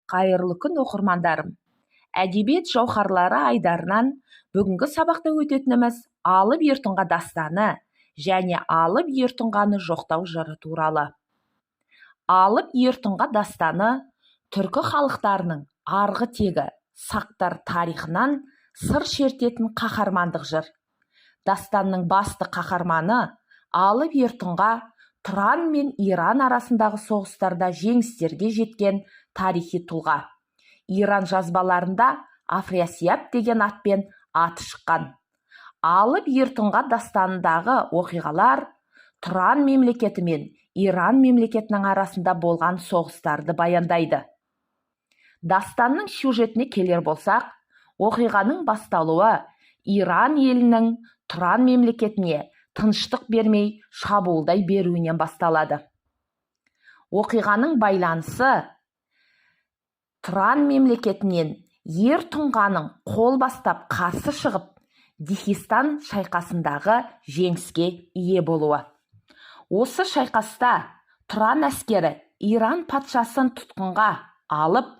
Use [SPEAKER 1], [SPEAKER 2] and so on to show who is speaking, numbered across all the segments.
[SPEAKER 1] Қайырлы күн, оқырмандарым! Әдебиет жауһарлары айдарынан бүгінгі сабақта өтетініміз Алып Ер Тұңға дастаны және Алып Ер Тұңғаны жоқтау жыры туралы. Алып Ер Тұңға дастаны түркі халықтарының арғы тегі сақтар тарихынан сыр шертетін қаһармандық жыр. Дастанның басты қаһарманы Алып Ер Тұңға Тұран мен Иран арасындағы соғыстарда жеңістерге жеткен тарихи тұлға. Иран жазбаларында Афрасияб деген атпен аты шыққан. Алып Ер Тұңға дастанындағы оқиғалар Тұран мемлекеті мен Иран мемлекетінің арасында болған соғыстарды баяндайды. Дастанның сюжетіне келер болсақ, оқиғаның басталуы Иран елінің Тұран мемлекетіне тыныштық бермей шабуылдай беруінен басталады. Оқиғаның байланысы Тұран мемлекетінен Ер Тұңғаның қол бастап қарсы шығып, Дихистан шайқасындағы жеңіске ие болуы. Осы шайқаста Тұран әскері Иран патшасын тұтқынға алып,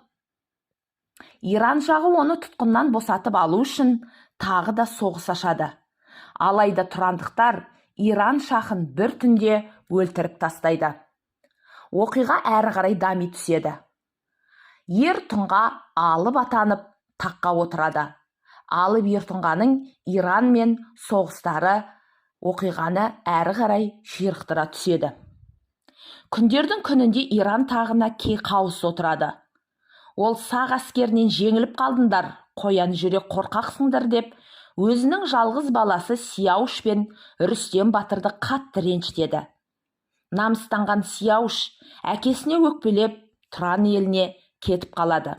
[SPEAKER 1] Иран жағы оны тұтқыннан босатып алу үшін тағы да соғыс ашады. Алайда тұрандықтар Иран шахын бір түнде өлтіріп тастайды. Оқиға әрі қарай дами түседі. Ер Тұңға алып атанып, таққа отырады. Алып Ер Тұңғаның Иранмен соғыстары оқиғаны әрі қарай ширықтыра түседі. Күндердің күнінде Иран тағына Кейқауыс отырады. Ол сақ әскерінен жеңіліп қалдыңдар, қоян жүрек қорқақсыңдар деп, өзінің жалғыз баласы Сияуыш пен Рүстем батырды қатты ренжітеді. Намыстанған Сияуыш әкесіне өкпелеп, Тұран еліне кетіп қалады.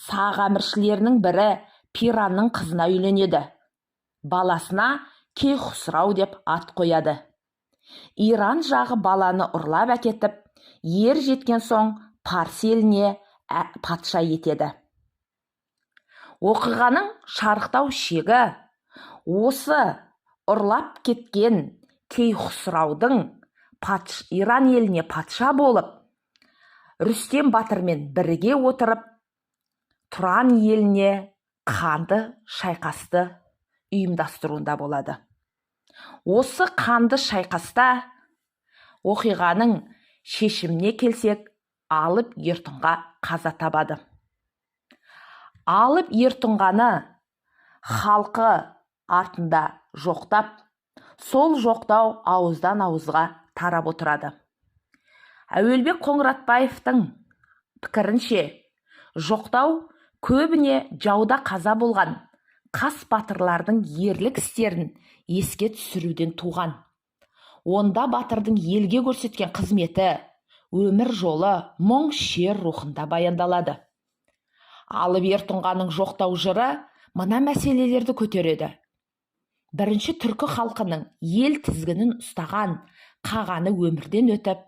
[SPEAKER 1] Сақ әміршілерінің бірі Пиранның қызына үйленеді. Баласына Кейхұсрау деп ат қояды. Иран жағы баланы ұрлап әкетіп, ер жеткен соң Парсы еліне патша етеді. Оқиғаның шарықтау шегі осы ұрлап кеткен Кейхұсраудың Иран еліне патша болып, Рүстем батырмен бірге отырып, Тұран еліне қанды шайқасты ұйымдастыруында болады. Осы қанды шайқаста оқиғаның шешіміне келсек, Алып Ер Тұңға қаза табады. Алып Ер Тұңғаны халқы артында жоқтап, сол жоқтау ауыздан ауызға тарап отырады. Әуелбек Қоңыратбаевтың пікірінше, жоқтау көбіне жауда қаза болған қас батырлардың ерлік істерін еске түсіруден туған. Онда батырдың елге көрсеткен қызметі, өмір жолы мұң шер рухында баяндалады. Алып Ер Тұңғаның жоқтау жыры мына мәселелерді көтереді. Бірінші, түркі халқының ел тізгінін ұстаған қағаны өмірден өтіп,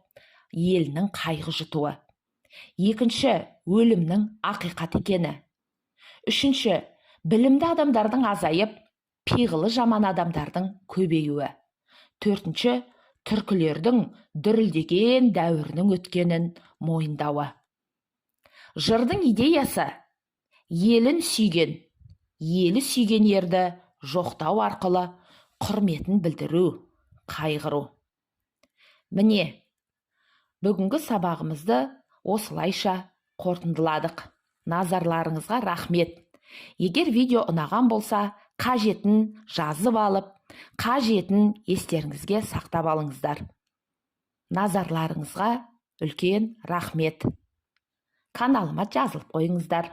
[SPEAKER 1] елінің қайғы жұтуы. Екінші, өлімнің ақиқат екені. Үшінші, білімді адамдардың азайып, пиғылы жаман адамдардың көбеюі. Төртінші, түркілердің дүрілдеген дәуірінің өткенін мойындауы. Жырдың идеясы: елін сүйген, елі сүйген ерді жоқтау арқылы құрметін білдіру, қайғыру. Міне, бүгінгі сабағымызды осылайша қорытындыладық. Назарларыңызға рахмет! Егер видео ұнаған болса, қажетін жазып алып, қажетін естеріңізге сақтап алыңыздар. Назарларыңызға үлкен рахмет! Каналыма жазылып қойыңыздар.